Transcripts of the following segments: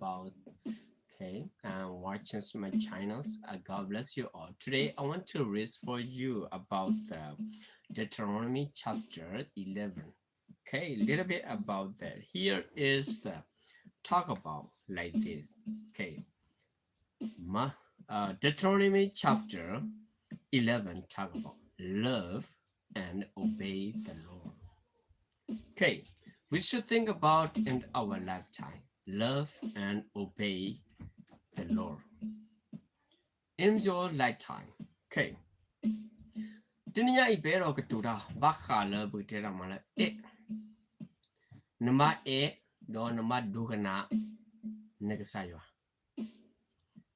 about, okay, and watching my channels. Uh, God bless you all. Today I want to read for you about the Deuteronomy chapter eleven. Okay, a little bit about that. Here is the talk about like this. Okay, my, uh, Deuteronomy chapter eleven talk about love and obey the Lord. Okay, we should think about in our lifetime, love and obey the Lord. In your lifetime, okay. တနံၤညါအံၤ ပအဲၣ်ဒိးကတိၤတၢ် ဘၣ်ဃးလၢပကတဲတၢ်မၤလၢအဲၣ်, နဘၣ်အဲၣ်, ဒီးနဘၣ်ဒိကနၣ် နကစၢ်ယွၤ.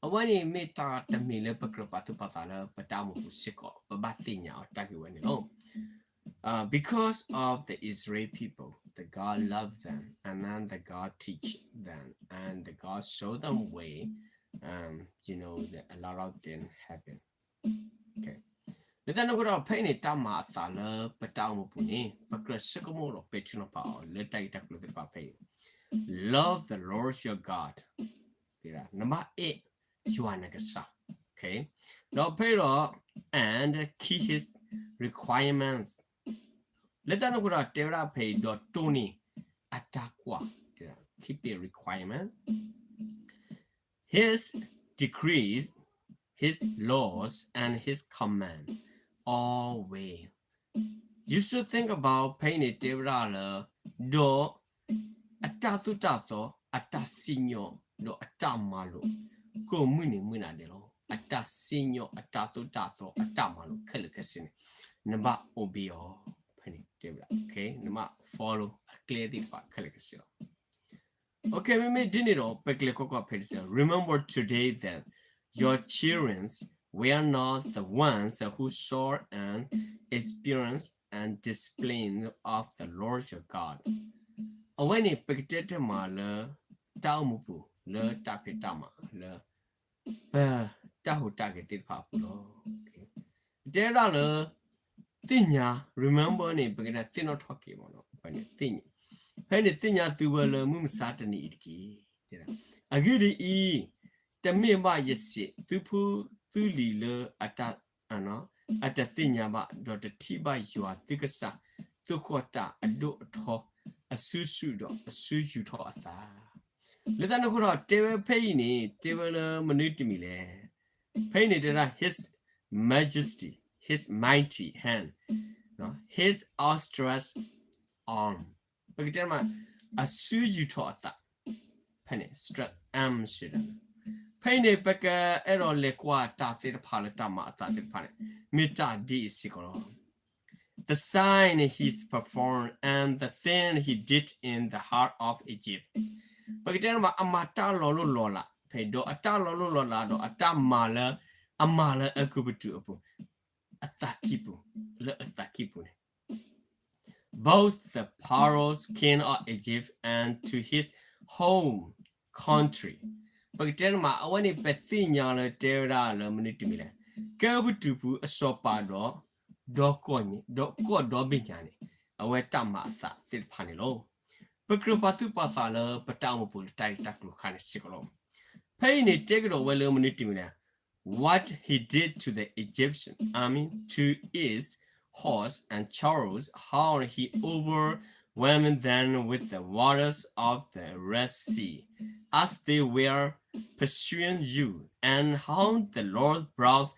အဝဲန့ၣ်မ့ၢ်တၢ်တမံၤလၢ ပကြၢးပာ်သူၣ်ပာ်သးလၢ ပတၢ်အိၣ်မူပူၤစ့ၢ်ကီး ပဘၣ်သ့ၣ်ညါအီၤတၢ်ဂ့ၢ်ဝဲန့ၣ်လီၤ. Uh, because of the Israel people, the God loved them, and then the God teach them, and the God show them way. Um, you know that a lot of things happen. Okay. လၢတၢ်န့ၣ်အဃိဒီး ဖဲအံၤန့ၣ် တၢ်မၤအသးလၢပတၢ်အိၣ်မူပူၤန့ၣ် ပကြၢးဆိကမိၣ်ဒီးပဲာ်ထံနီၤဖးအီၤလၢတၢ်ဂ့ၢ်တၢ်ကျိၤသ့ၣ်တဖၣ်ဖဲအံၤ, Love the Lord your God. နဘၣ်အဲၣ်ယွၤနကစၢ်. Okay. ဒီးဖဲအံၤဒီး and keep his requirements. လၢတၢ်န့ၣ်အဃိဒီး တဲဝဲဒၣ်ဖဲအံၤ ဒီးတိၢ်န့ၢ်အတၢ်ကွၢ်, keep his requirement, his decrees, his laws, and his command always. You should think about ဖဲအံၤန့ၣ် တဲဝဲဒၣ်လၢ ဒီးအတၢ်သိၣ်တၢ်သီ အတၢ်စံၣ်ညီၣ် ဒီးအတၢ်မၤလိာ် ကိးမုၢ်နံၤမုၢ်နၤဒဲးလီၤ. အတၢ်စံၣ်ညီၣ် အတၢ်သိၣ်တၢ်သီ အတၢ်မၤလိာ်ခဲလၢာ်ခဲဆ့န့ၣ် နဘၣ် obey အီၤ. ဖဲန့ၣ်တဲဝဲဒၣ် okay, နဘၣ် follow အကျဲသ့ၣ်တဖၣ်ခဲလၢာ်ခဲဆ့လီၤ. Okay, မ့မ့ၢ်ဒ်န့ၣ်ဒီး ပကလဲၤကွၢ်ကွၢ်ဖဲတစဲး, Remember today that your children were not the ones who saw and experienced and discipline of the Lord your God. အဝဲန့ၣ် ပကတဲတၢ်မၤလၢ တၢ်အိၣ်မူပူၤ လၢတၢ်ဖံးတၢ်မၤလၢ ပတၢ်ဟူးတၢ်ဂဲၤသ့ၣ်တဖၣ်အပူၤလီၤ. တဲဒၣ်လၢ သ့ၣ်ညါ remember န့ၣ် ပကတဲသ့ၣ်နီၣ်ထီၣ်က့ၤမ့ၢ်နီၤ, ဖဲန့ၣ်သ့ၣ်ညါ, ဖဲန့ၣ်သ့ၣ်ညါသုဝဲလၢမုၢ်မဆါတနံၤအံၤတက့ၢ်. အဂ့ၢ်ဒ်အံၤ, တမ့ၢ်ဘၣ်ယစံး သုဖိသုလံၤလၢအတၢ် အတသ့ၣ်ညါဘၣ်, ဒီးတထံၣ်ဘၣ်ယွၤသုကစၢ် သိၣ်ဃီၣ်တၢ်အဒိၣ်အထီ အစုဆူၣ်ဒီးအစုယူာ်ထီၣ်အသး. လၢတၢ်န့ၣ်အဃိဒီး တဲဝဲဖဲအံၤန့ၣ် တဲဝဲလၢမနုၤတမံၤလဲၣ်. ဖဲအံၤန့ၣ်တဲဒၣ် his majesty, his mighty hand, his outstretched arm. ပကတဲမး အစုယူာ်ထီၣ်အသး, ဖဲန့ၣ် stretch arm စံးဒၣ်, ဖဲအံၤန့ၣ် ပကအဲၣ်ဒိးလဲၤကွၢ်တၢ်သ့ၣ်တဖၣ်လၢတၢ်မၤအသးသ့ၣ်တဖၣ်န့ၣ် မ့ၢ်တၢ်ဒ်အံၤစ့ၢ်ကီးလီၤ. The sign he performed and the thing he did in the heart of Egypt. ပကတဲမး အမၤတၢ်လီၤလိၢ်လီၤလး ဖဲဒီးအတၢ်လီၤလိၢ်လီၤလးဒီးအတၢ်မၤလၢ အမၤလၢအဲၤကူပတူးအပူၤ အသးကံၢ်ပူၤ, လၢအသးကံၢ်ပူၤန့ၣ် both the Pharaoh king of Egypt and to his whole country. ပကတဲမး အဝဲန့ၣ် ပသ့ၣ်ညါလၢတဲဝဲဒၣ်လၢမနုၤတမံၤလဲၣ်, ကဲပတူးပူၤအစီၤပၤဒီး ဒီကီၢ်ဒီဘ့ၣ်ညါန့ၣ် အဝဲတၢ်မၤအသးသ့ၣ်တဖၣ်န့ၣ်လီၤ. ပကြၢးပာ်သူၣ်ပာ်သးလၢပတၢ်အိၣ်မူပူၤလၢတၢ်ဂ့ၢ်တၢ်ကျိၤခါန့ၣ်စ့ၢ်ကီးလီၤ. ဖဲအံၤန့ၣ်တဲကဒီးဝဲလၢမနုၤတမံၤလဲၣ်, what he did to the Egyptian army, to its horse and chariots, how he overwhelmed them with the waters of the Red Sea, as they were pursuing you, and how the Lord brought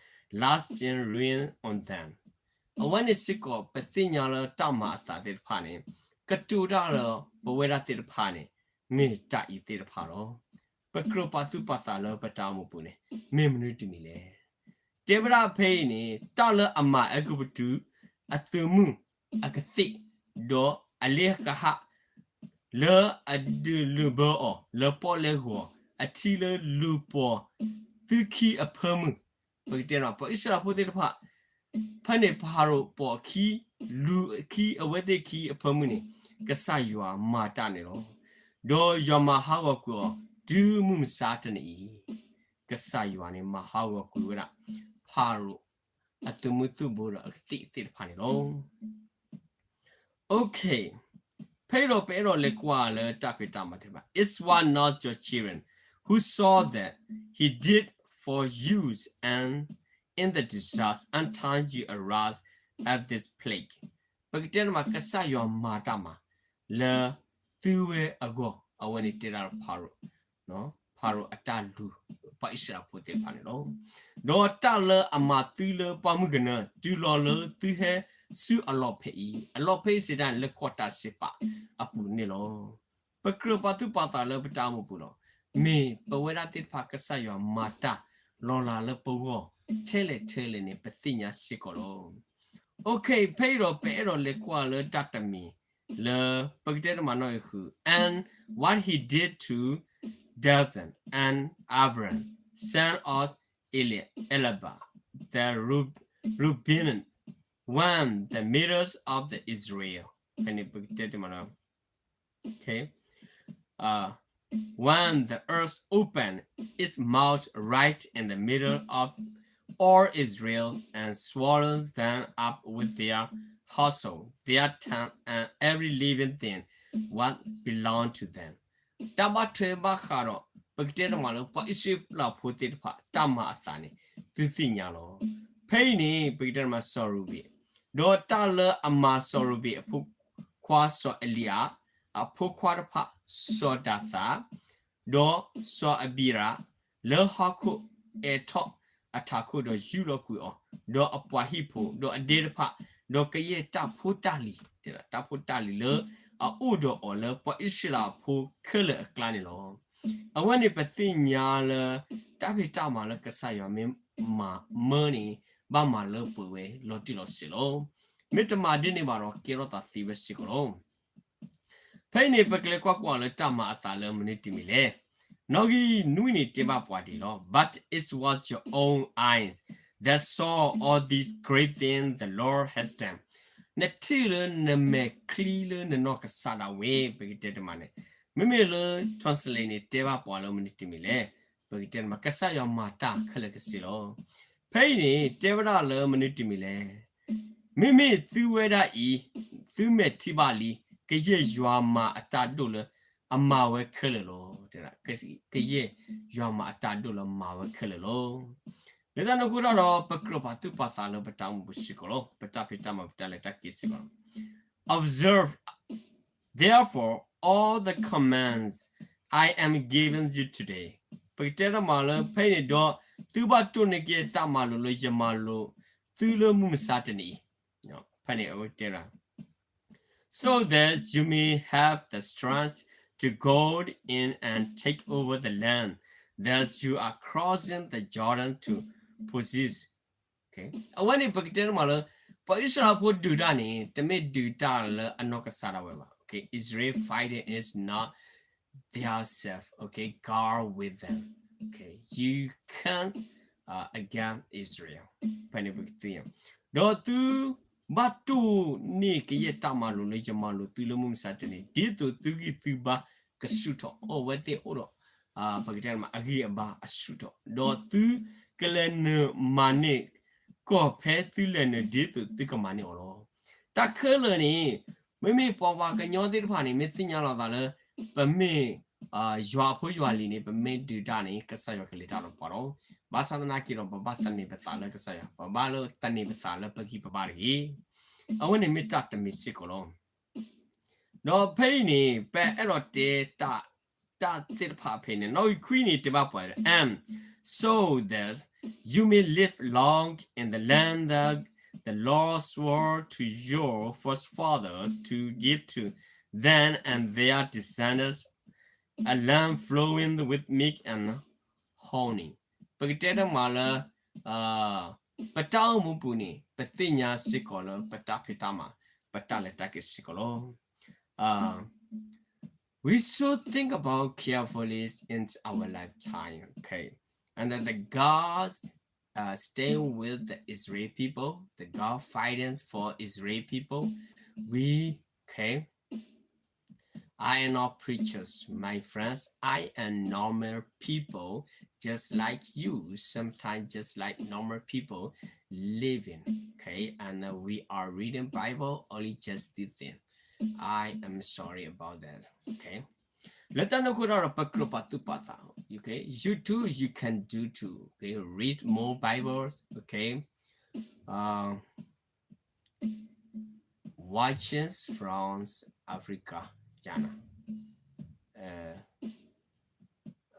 lasting ruin on them. အဝဲန့ၣ်စ့ၢ်ကီး ပသ့ၣ်ညါလၢတၢ်မၤအသးသ့ၣ်တဖၣ်န့ၣ် ကတိၤတၢ်လၢပဝဲဒၣ်သ့ၣ်တဖၣ်န့ၣ် မ့ၢ်တၢ်အံၤသ့ၣ်တဖၣ်လီၤ. ပကြၢးပာ်သူၣ်ပာ်သးလၢပတၢ်အိၣ်မူပူၤန့ၣ် မ့ၢ်မနုၤတမံၤလဲၣ်. တဲဝဲဒၣ်ဖဲအံၤန့ၣ် တၢ်လၢအမၤအဲၤကူပတူး အသုးမုၢ်အကသ့ၣ် ဒီးအလ့ကဟၣ် လၢအဒုးလုၢ်ဘၢအီၤ လၢပီၣ်လဲၣ်ဂီၤ အထံလၢလူၤပိာ်သုခံအဖၢမုၢ်, ပကတဲဒီး ပှၤအံၣ်စရ့လးဖိသ့ၣ်တဖၣ် ဖဲန့ၣ်ဖၤရိၤပိာ်ခံ လူၤခံအဝဲသ့ၣ်ခံအဖၢမုၢ်န့ၣ် ကစၢ်ယွၤမၤတၢ်န့ၣ်လီၤ. ဒီးယွၤမၤဟးဂီၤကွံာ်အီၤ တုၤမုၢ်မဆါတနံၤအံၤ, ကစၢ်ယွၤန့ၣ်မၤဟးဂီၤကွံာ်ဝဲဒၣ် ဖၤရိၤအသုးမုၢ်သုးဘိဒီးအကသ့ၣ်သ့ၣ်တဖၣ်န့ၣ်လီၤ. Okay, ဖဲအံၤဒီးပအဲၣ်ဒိးလဲၤကွၢ်လၢတၢ်ဖံးတၢ်မၤသ့ၣ်တဖၣ်, Is were not your children who saw that he did for you and in the desert until you arise at this place. ပကတဲတမး ကစၢ်ယွၤမၤတၢ်မၤလၢသုဝဲအဂီၢ်, အဝဲန့ၣ်တဲဒၣ်ဖၤရိၤ, ဖၤရိၤအတၢ်လူၤ ပှၤအံၣ်စရ့လးဖိသ့ၣ်တဖၣ်န့ၣ်လီၤ. ဒီးတၢ်လၢအမၤသုလၢပှၢ်မုၢ်ကနၢ တုၤလီၤလၢသုဟဲဆူအလီၢ်ဖဲအံၤ, အလီၢ်ဖဲအံၤစံးတၢ်န့ၣ် လၢကီၢ်တၢ်စံးပာ်အပူၤန့ၣ်လီၤ. ပကြၢးပာ်သူၣ်ပာ်သးလၢပတၢ်အိၣ်မူပူၤလီၤ. မ့ၢ်ပဝဲဒၣ်သ့ၣ်တဖၣ် ကစၢ်ယွၤမၤတၢ်လီၤလးလၢပဂီၢ် ထဲလဲၣ်ထဲလဲၣ်န့ၣ် ပသ့ၣ်ညါစ့ၢ်ကီးလီၤ. Okay, ဖဲအံၤဒီးပအဲၣ်ဒိးလဲၤကွၢ်လၢတၢ်တမံၤလၢ ပကတဲတမးနီၣ်ဂံၢ်ဃု, and what he did to Dathan and Abiram, son of Eliab, the Reubenites, when the middle of the Israel, ဖဲန့ၣ်ပကတဲတမးနီၣ် Okay. Uh, when the earth opened its mouth right in the middle of all Israel and swallowed them up with their household, their tent, and every living thing what belonged to them. တၢ်ဘၣ်ထွဲဘၣ်ဃးဒီး ပကတဲတမးလၢ ပှၤအံၣ်စရ့လးဖိသ့ၣ်တဖၣ် တၢ်မၤအသးန့ၣ် သုသ့ၣ်ညါလီၤ. ဖဲအံၤန့ၣ် ပကတဲတမးစီၤရူဘ့ၣ်, ဒီးတၢ်လၢအမၤစီၤရူဘ့ၣ်အဖိခွါစီၤအလံအး, အဖိခွါတဖၣ်စီၤဒၤသၣ်, ဒီးစီၤအဘံရၣ်, လၢဟီၣ်ခိၣ်အဲးထီၣ်အထးခိၣ်ဒီးယူၢ်လီၤကွံာ်အီၤ, ဒီးအပှၤဟံၣ်ဖိ, ဒီးအဒဲတဖၣ်, ဒီးကယဲၢ်တၢ်ဖိတၢ်လံၤ, တၢ်ဖိတၢ်လံၤလၢအအိၣ်ဒီးအီၤလၢပှၤအံၣ်စရ့လးဖိခဲလၢာ်အကျါန့ၣ်လီၤ. အဝဲန့ၣ်ပသ့ၣ်ညါလၢ တၢ်ဖံးတၢ်မၤလၢကစၢ်ယွၤမ့ၢ်မၤမၢန့ၣ် ဘၣ်မၤလၢပှဲၤဝဲလီၤတံၢ်လီၤဆဲးလီၤ. မ့ၢ်တမၤဒ်န့ၣ်ဘၣ်ဒီး ကဲထီၣ်သးသ့ဝဲစ့ၢ်ကီးလီၤ. ဖဲအံၤန့ၣ် ပကလဲၤကွၢ်ကွၢ်လၢတၢ်မၤအသးလၢမနုၤတမံၤလဲၣ်. နီၣ်ဂံၢ်နွံန့ၣ်တဲဘၣ်ပှၤဒ်လီၤ. But it was your own eyes that saw all these great things the Lord has done. နထံၣ်လၢနမဲာ်ချံလၢနနီၢ်ကစၢ်ဒၣ်ဝဲ ပကတဲတမးန့ၣ်, မ့မ့ၢ်လၢ translate န့ၣ် တဲဘၣ်ပှၤလၢမနုၤတမံၤလဲၣ်. ပကတဲတမး ကစၢ်ယွၤမၤတၢ်ခဲလၢာ်ကစ့လီၤ. ဖဲအံၤန့ၣ် တဲဝဲဒၣ်လၢမနုၤတမံၤလဲၣ်. မ့မ့ၢ်သုဝဲဒၣ်အံၤ သုမဲာ်ထံဘၣ်လံ, ကယဲၢ်ယွၤမၤအတၢ်ဒိၣ်လၢအမၤဝဲခဲလၢာ်လီၤ. ကယဲၢ်ယွၤမၤအတၢ်ဒိၣ်လၢမၤဝဲခဲလၢာ်လီၤ. လၢတၢ်န့ၣ်အဃိဒီး ပကြၢးပာ်သူၣ်ပာ်သးလၢပတၢ်အိၣ်မူပူၤစ့ၢ်ကီးလီၤ. ပတၢ်ဖံးတၢ်မၤ ပတၢ်လဲၤတၢ်က့ၤစ့ၢ်ကီးလီၤ. Observe, therefore, all the commands I am giving you today. ပကတဲတမးလၢဖဲအံၤန့ၣ်ဒီး သုဘၣ်တိၢ်န့ၢ်က့ၤတၢ်မၤလိာ်လၢယမၤလိာ်သုလၢမုၢ်မဆါတနံၤအံၤ, ဖဲန့ၣ်အဝဲတဲဒၣ် so that you may have the strength to go in and take over the land that you are crossing the Jordan to possess. အဝဲန့ၣ်ပကတဲတမးလၢ ပှၤအံၣ်စရ့လးဖိဒုးတၢ်န့ၣ် တမ့ၢ်ဒုးတၢ်လၢအနီၢ်ကစၢ်ဒၣ်ဝဲဘၣ်. Okay, Israel fighting is not their self. Okay, God with them. Okay, you can't, uh, against Israel. ဖဲန့ၣ်ပကသ့ၣ်ညါ ဒီးသုဘၣ်တိၢ်န့ၢ်ကယဲၢ်တၢ်မၤလိာ်လၢယမၤလိာ်သုလၢမုၢ်မဆါတနံၤ ဒ်သိးသုဂံၢ်သုဘါကဆူၣ်ထီၣ်, အဝဲသ့ၣ်အိၣ်ဒီး ပကတဲမး အဂံၢ်အဘါအဆူၣ်ထီၣ်, ဒီးသုကလဲၤနုာ်မၤန့ၢ်ကီၢ်ဖဲသုလဲၤနုာ်ဒ်သိးသုကမၤန့ၢ်အီၤလီၤ. တၢ်ခဲလၢာ်န့ၣ် မ့မ့ၢ်ပှၤပှၤကညီသ့ၣ်တဖၣ်န့ၣ် မ့ၢ်သ့ၣ်ညါလီၤသးလၢ ပမ့ၢ် ယွၤအဖိယွၤလံၤန့ၣ် ပမ့ၢ်ဒုးတၢ်န့ၣ် ကစၢ်ယွၤကလဲၤတၢ်ဒီးပှၤလီၤ. ဘၣ်ဆၣ်သနာ်က့ဒီး ပဘၣ်သန့ၤပသးလၢကစၢ်ယွၤ, ပဘၣ်လၢသန့ၤပသးလၢပဂံၢ်ပဘါတဂ့ၤ. အဝဲန့ၣ်မ့ၢ်တၢ်တမံၤစ့ၢ်ကီးလီၤ. ဒီးဖဲအံၤန့ၣ် ပအဲၣ်ဒိးတဲတၢ် တၢ်သ့ၣ်တဖၣ်ဖဲန့ၣ် နီၣ်ဂံၢ်ခွံန့ၣ် တဲဘၣ်ပှၤ and so that you may live long in the land that the Lord swore to your forefathers to give to them and their descendants, a land flowing with milk and honey. ပကတဲတမးလၢ ပတၢ်အိၣ်မူပူၤန့ၣ် ပသ့ၣ်ညါစ့ၢ်ကီးလၢပတၢ်ဖံးတၢ်မၤ ပတၢ်လဲၤတၢ်က့ၤစ့ၢ်ကီးလီၤ. We should think about carefully in our lifetime, okay? And that the God uh, stay with the Israel people, the God fighting for Israel people. We, okay, I am not preachers, my friends. I am normal people, just like you. Sometimes, just like normal people living, okay? And uh, we are reading Bible only just this thing. I am sorry about that, okay? လၢတၢ်န့ၣ်အဃိတၢ်ဒီး ပကြၢးပာ်သူၣ်ပာ်သး, okay, you too, you can do too, okay, read more Bibles, okay, uh, watching from Africa, Ghana, uh,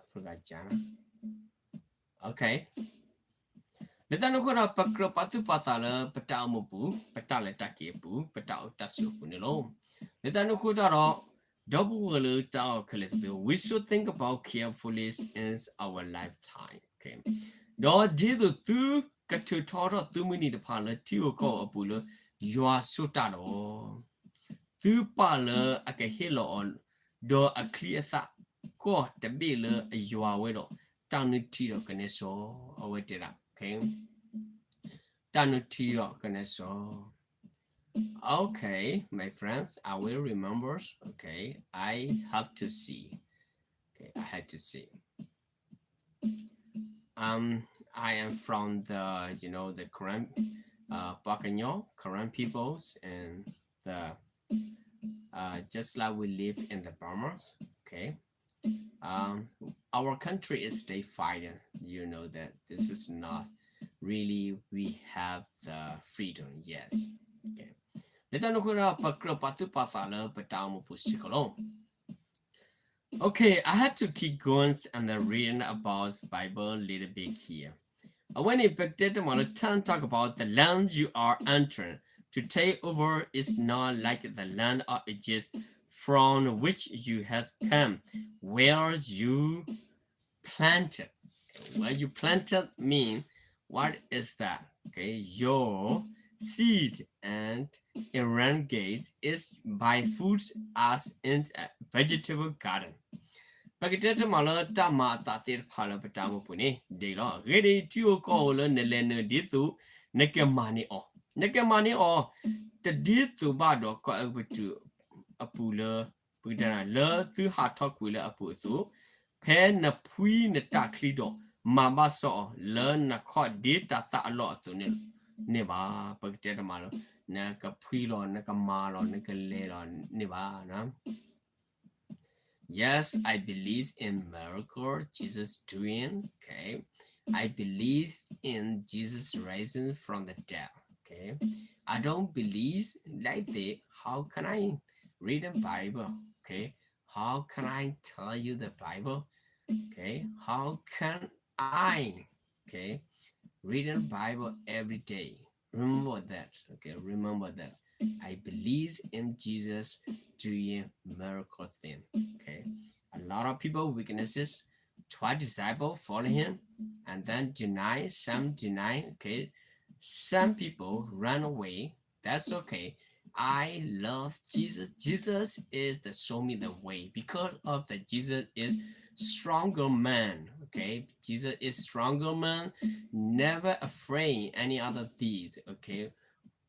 Africa, Ghana, okay. လၢတၢ်န့ၣ်အဃိဒီး ပကြၢးပာ်သူၣ်ပာ်သးလၢပတၢ်အိၣ်မူပူၤ, ပတၢ်လဲၤတၢ်က့ၤအပူၤ, ပတၢ်အိၣ်တၢ်ဆိးအပူၤန့ၣ်လီၤ. လၢတၢ်န့ၣ်အဃိတၢ်ဒီး ဒီပုၢ်ဝဲၢ်လၢတၢ်အီၣ်ခဲလၢာ်သ့ၣ်ဧၢ, we should think about carefully in our lifetime, okay. ဒီးဒ်သိးသုကထုးထီထီၣ်သုမုၢ်နံၤတဖၣ်လၢထံဧိၤကီၢ်ဧိၤအပူၤလၢ ယွၤဆိၣ်တၢ်ဒီး သုပၢ်လၢအကဟ့ၣ်လီၤအီၤ ဒီးအချံအသၣ် ကီၢ်တဘ့ၣ်လၢအယွၤဝဲဒီး တၢ်နုၢ်ထံဒီးကနဲစီ, အဝဲတဲဒၣ်, okay, တၢ်နုၢ်ထံဒီးကနဲစီ. Okay, my friends, I will remember. Okay, I have to see. Okay, I had to see. Um, I am from the, you know, the Karen, uh, ပှၤကညီ, Karen peoples, and the, uh, just like we live in the Burma, okay? Um, our country is still fighting. You know that this is not really we have the freedom. Yes. Okay. လၢတၢ်န့ၣ်အဃိဒီး ပကြၢးပာ်သူၣ်ပာ်သးလၢပတၢ်အိၣ်မူပူၤစ့ၢ်ကီးလီၤ. Okay, I had to keep going and then reading about Bible little bit here. အဝဲန့ၣ် ပကတဲတမံၤလၢ time talk about the land you are entering to take over is not like the land of Egypt from which you have come, where you planted. Where you planted mean, what is that? Okay, your seed and irrigate is by food as in a vegetable garden. ပကတဲတမံၤလၢတၢ်မၤအသးသ့ၣ်တဖၣ်လၢပတၢ်အိၣ်မူပူၤန့ၣ် ဒ်လီၤ. အဂ့ၢ်ဒ်အံၤ, ထံဧိၤကီၢ်ဧိၤလၢနလဲၤနုာ်ဒ်သိးနကမၤန့ၢ်အီၤ, နကမၤန့ၢ်အီၤ တဒ်သိးဘၣ်ဒီးကီၢ်အဲၤကူပတူးအပူၤလၢ ပကတဲလၢသုဟးထီၣ်ကွံာ်လၢအပူၤအသိး, ဖဲနဖှံနတၢ်ချံဒီး မၤဘၣ်စီအီၤ လၢနခီၣ်ဒ့တၤသၣ်အလီၢ်အသိးန့ၣ်ဘၣ်. ပကတဲတမံၤလၢ နကဖှံလီၤ, နကမၤလီၤ, နကလဲၤလီၤန့ၣ်ဘၣ်. Yes, I believe in miracle Jesus doing. Okay. I believe in Jesus rising from the dead. Okay. I don't believe like that. How can I read the Bible? Okay. How can I tell you the Bible? Okay. How can I, okay, read the Bible every day? Remember that. Okay, remember this. I believe in Jesus doing miracle thing. Okay, a lot of people weaknesses, twelve disciple follow him, and then deny, some deny. Okay, some people run away. That's okay. I love Jesus. Jesus is the show me the way because of the Jesus is stronger man. Okay, Jesus is stronger man, never afraid any other things. Okay,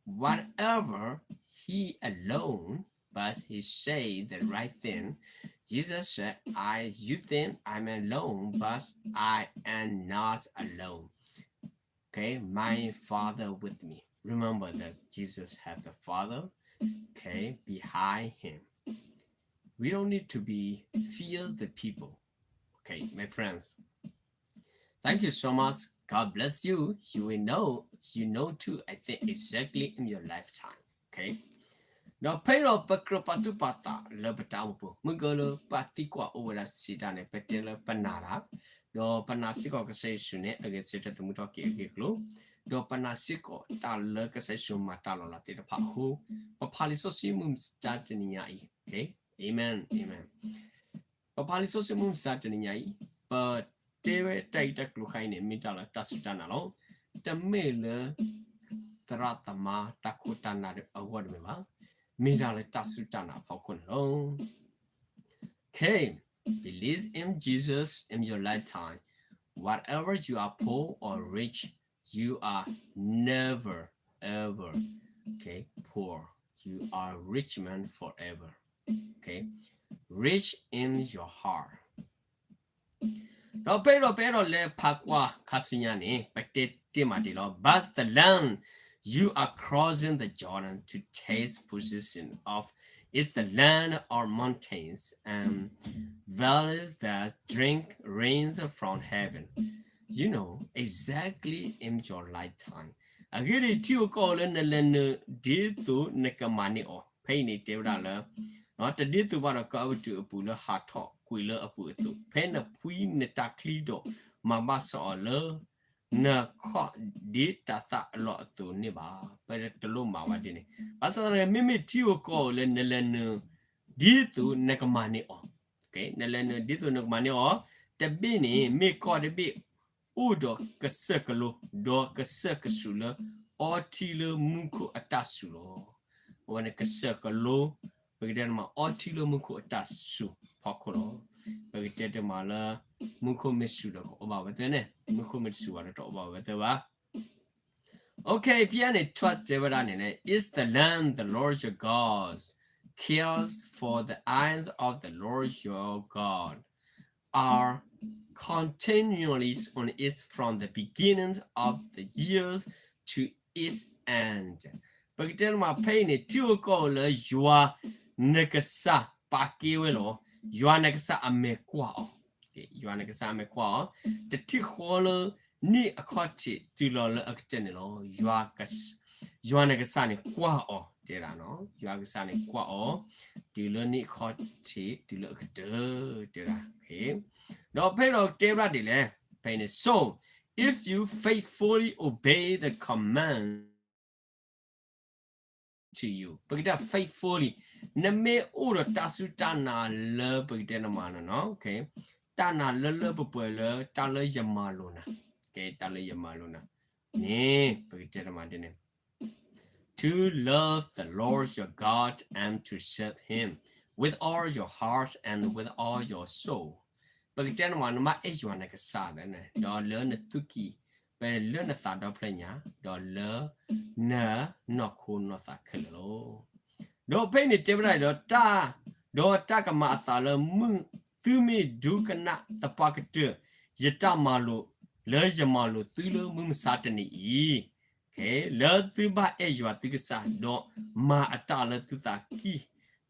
whatever he alone, but he say the right thing. Jesus said, I, you think I'm alone, but I am not alone. Okay, my Father with me. Remember that Jesus has the Father, okay, behind him. We don't need to be fear the people. Okay, my friends. Thank you so much. God bless you. You will know, you know too, I think, exactly in your lifetime. Okay. ဒီးဖဲဒီးပကြၢးပာ်သူၣ်ပာ်သးလၢပတၢ်အိၣ်မူပူၤ မုၢ်ကလၢပှၤသံကွၢ်အိၣ်ဝဲဒၣ်စံးတၢ်န့ၣ် ပတဲလၢပနာ်တၢ်, ဒီးပနာ်စ့ၢ်ကီးကစၢ်ယ့ၣ်ၡူးန့ၣ် အဂဲၤဆၢထၢၣ်သမူထီၣ်က့ၤအဂ့ၢ်အကျိၤ, ဒီးပနာ်စ့ၢ်ကီးတၢ်လၢကစၢ်ယ့ၣ်ၡူးမၤတၢ်လီၤလးသ့ၣ်တဖၣ်အဃိ, ပဖးလံာ်စီဆှံမုၢ်မဆါတနံၤညါအံၤ, okay, amen, amen. ပဖးလံာ်စီဆှံမုၢ်မဆါတနံၤညါအံၤ, ပတဲဝဲတၢ်ဂ့ၢ်တၢ်ကျိၤခါအံၤန့ၣ် မ့ၢ်တၢ်လၢတၢ်စူၢ်တၢ်နာ်လီၤ. တမ့ၢ်လၢသရၣ်သမါတၢ်ခိၣ်တၢ်နၢ်အဂီၢ်တမ့ၢ်ဘၣ်, မ့ၢ်တၢ်လၢတၢ်စူၢ်တၢ်နာ်အဖီခိၣ်န့ၣ်လီၤ. Okay, believe in Jesus in your lifetime. Whatever you are poor or rich, you are never, ever, okay, poor. You are rich man forever. Okay, rich in your heart. ဒီးဖဲဒီး ပအဲၣ်ဒိးလဲၤဖးကွၢ်ခါဆူညါန့ၣ် ပတဲတ့ၢ်မးဒ်လီၤ. But the land you are crossing the Jordan to take possession of is the land of mountains and valleys that drink rains from heaven. You know, exactly in your lifetime. အဂ့ၢ်ဒ်အံၤ, ထံဧိၤကီၢ်ဧိၤလၢနလဲၤနုာ်ဒ်သိးနကမၤန့ၢ်အီၤ, ဖဲအံၤန့ၣ်တဲဝဲဒၣ်လၢ တဒ်သိးဘၣ်ဒီးကီၢ်အဲၤကူပတူးအပူၤလၢဟးထီၣ်ကွံာ်လၢအပူၤအသိး, ဖဲနဖှံနတၢ်ချံဒီးမၤဘၣ်ဆၣ်အီၤလၢ နခီၣ်ဒ့တၤသၣ်အလီၢ်အသိးန့ၣ်ဘၣ်. ပတလိၣ်မၤဝဲဒ်န့ၣ်, ဘၣ်ဆၣ်သနာ်က့ မ့မ့ၢ်ထံဧိၤကီၢ်ဧိၤလၢနလဲၤနုာ်ဒ်သိးနကမၤန့ၢ်အီၤ, နလဲၤနုာ်ဒ်သိးနကမၤန့ၢ်အီၤ, တဘ့ၣ်န့ၣ် မ့ၢ်ကီၢ်တဘ့ၣ် အိၣ်ဒီးကစၢၢ်ကလိ, ဒီးကစၢၢ်ကဆူးလၢအီထံလၢမူခိၣ်အတၢ်စူၤလီၤ. အဝဲန့ၣ်ကစၢၢ်ကလိ, ပကတဲတမးအီထံလၢမူခိၣ်အတၢ်စူၤဖီခိၣ်လီၤ. ပကတဲတမးလၢ မူခိၣ်မ့ၢ်စူၤဒီးကအိၣ်ဘၣ်ဝဲသ့န့ၣ်, မူခိၣ်မ့ၢ်တစူၤဘၣ်ဒီးတအိၣ်ဘၣ်ဝဲသ့ဘၣ်. Okay, ဖဲအံၤန့ၣ် ထီၣ်တဲဝဲဒၣ်န့ၣ်န့ၣ်, is the land the Lord your God cares for the eyes of the Lord your God are continually on it from the beginning of the years to its end. ပကတဲတမးဖဲအံၤန့ၣ် ထံဧိၤကီၢ်ဧိၤလၢယွၤနကစၢ်ပာ်ကဲဝဲလီၤ. ယွၤနကစၢ်အမဲာ်ကွၢ်အီၤ, ယွၤနကစၢ်အမဲာ်ကွၢ်အီၤ, တထံၣ်ဃီလၢနံၣ်အခီၣ်ထံးတုၤလီၤလၢအကတၢၢ်န့ၣ်လီၤ. ယွၤနကစၢ်န့ၣ်ကွၢ်အီၤ, တဲဒၣ်, ယွၤကစၢ်န့ၣ်ကွၢ်အီၤ တုၤလၢနံၣ်အခီၣ်ထံးတုၤလၢအကတၢၢ်, တဲဒၣ်. ဒီးဖဲဒီးတဲဝဲဒၣ်ဒ်လဲၣ်, ဖဲအံၤန့ၣ်, so if you faithfully obey the command to you, ပကတဲ faithfully, နမ့ၢ်အိၣ်ဒီးတၢ်စူၢ်တၢ်နာ်လၢပကတဲနမးနီၤ, တၢ်နာ်လၢလၢပှဲၤပှဲၤလၢတၢ်လၢယမၤလိာ်နၤ, တၢ်လၢယမၤလိာ်နၤန့ၣ် ပကတဲနမးဒ်န့ၣ်, to love the Lord your God and to serve him with all your heart and with all your soul. ပကတဲနမး နဘၣ်အဲၣ်ယွၤနကစၢ်န့ၣ် ဒီးလၢနသူၣ်ကံၢ်, ပလၢနသးဒီဖျၢၣ်ညါ, ဒီးလၢနနီၢ်ခိနီၢ်သးခဲလၢာ်လီၤ. ဒီးဖဲအံၤန့ၣ်တဲဝဲဒၣ်ဒီး, ဒီးတၢ်ကမၤအသးလၢသုမ့ၢ်ဒိကနၣ်သပှၢ်ကတၢၢ် ယတၢ်မၤလိာ် လၢယမၤလိာ်သုလၢမုၢ်မဆါတနံၤအံၤ, လၢသုဘၣ်အဲၣ်ယွၤသုကစၢ်, ဒီးမၤအတၢ်လၢသုသးကံၢ်,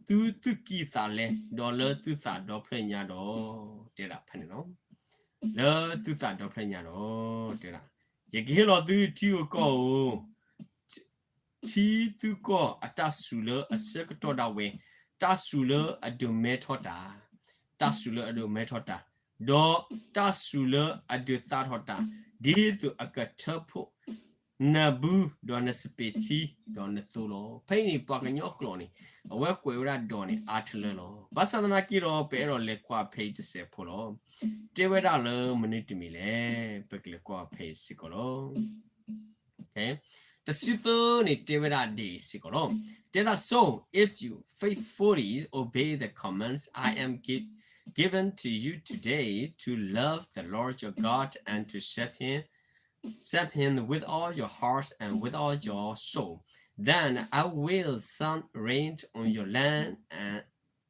သုသူၣ်ကံၢ်သးလဲ, ဒီးလၢသုသးဒီဖျၢၣ်ညါဒီး, တဲဒၣ်ဖဲန့ၣ်လီၤ. လၢသုသးဒီဖျၢၣ်ညါဒီး, တဲဒၣ်, ယကဟ့ၣ်လီၤသုထံဧိၤကီၢ်ဧိၤ, ထံသုကီၢ်အတၢ်စူၤလၢအဆၢကတီၢ်ဒၣ်ဝဲ, တၢ်စူၤလၢအဒိးမဲထီၣ်တၢ်, တၢ်စူၤလၢအဒိးမဲထီၣ်တၢ်, ဒီးတၢ်စူၤလၢအဒုးသါထီၣ်တၢ်, ဒ်သိးအကထၢဖှိၣ်နဘု, ဒီးနစပံးထံ, ဒီးနသိလီၤ. ဖဲအံၤန့ၣ် ပှၤကညီကျိာ်န့ၣ် အဝဲကွဲးဝဲဒၣ်ဒီးန့ၣ် အါတလၢလီၤ. ဘၣ်ဆၣ်သနာ်က့ဒီး ပအဲၣ်ဒိးလဲၤကွၢ်ဖဲအံၤတစဲးဖိလီၤ. တဲဝဲဒၣ်လၢမနုၤတမံၤလဲၣ်, ပကလဲၤကွၢ်ဖဲအံၤစ့ၢ်ကီးလီၤ. တဆံသၢန့ၣ် တဲဝဲဒၣ်ဒ်အံၤစ့ၢ်ကီးလီၤ. တဲဒၣ်, so if you faithfully obey the commands I am gi-, given to you today to love the Lord your God and to serve him, serve him with all your heart and with all your soul, then I will send rain on your land and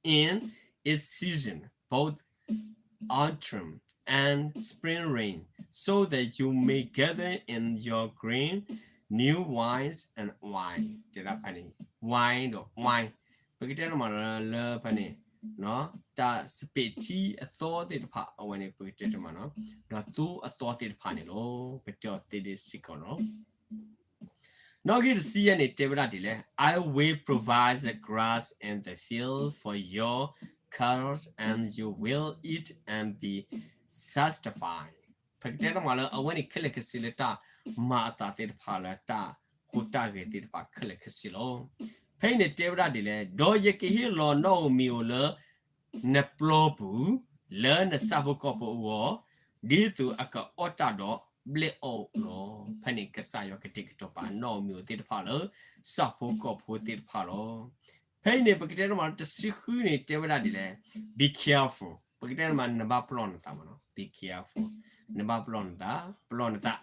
in its season, both autumn and spring rain, so that you may gather in your grain new wines and wine. တဲဒၣ်ဖဲန့ၣ် wine ဒီး wine ပကတဲတမးလၢဖဲန့ၣ် တၢ်စပံးထံအသီသ့ၣ်တဖၣ် အဝဲန့ၣ် ပကတဲတမးနီၤ ဒီးသိအသီသ့ၣ်တဖၣ်န့ၣ်လီၤ. ပတဲအီၤသ့ဒ်စ့ၢ်ကီးနီၤ. နီၣ်ဂံၢ်တဆံယဲၢ်န့ၣ် တဲဝဲဒၣ်ဒ်လဲၣ်, I will provide the grass in the field for your cattle, and you will eat and be satisfied. ပကတဲတမးလၢ အဝဲန့ၣ်ခဲလၢာ်ခဲဆ့လၢတၢ်မၤအသးသ့ၣ်တဖၣ်လၢတၢ်ဟူးတၢ်ဂဲၤသ့ၣ်တဖၣ်ခဲလၢာ်ခဲဆ့လီၤ. ဖဲအံၤန့ၣ်တဲဝဲဒၣ်ဒ်လဲၣ်, ဒီးယကဟ့ၣ်လီၤနီၣ်ဧိၤမံၤဧိၤလၢ နပျီပူၤ, လၢနဆၣ်ဖိကီၢ်ဖိအဂီၢ်, ဒ်သိးအကအီၣ်တၢ်ဒီးဘျဲၣ်အီၣ်အီၤလီၤ. ဖဲန့ၣ်ကစၢ်ယွၤကတဲာ်ကတီၤပာ်နီၣ်ဧိၤမံၤဧိၤသ့ၣ်တဖၣ်လၢ ဆၣ်ဖိကီၢ်ဖိသ့ၣ်တဖၣ်လီၤ. ဖဲအံၤန့ၣ် ပကတဲတမး တဆံဃုန့ၣ် တဲဝဲဒၣ်ဒ်လဲၣ်, be careful. ပကတဲတမး နဘၣ်ပလီၢ်နသးမးနီၤ, be careful. နဘၣ်ပလီၢ်နသး, ပလီၢ်နသး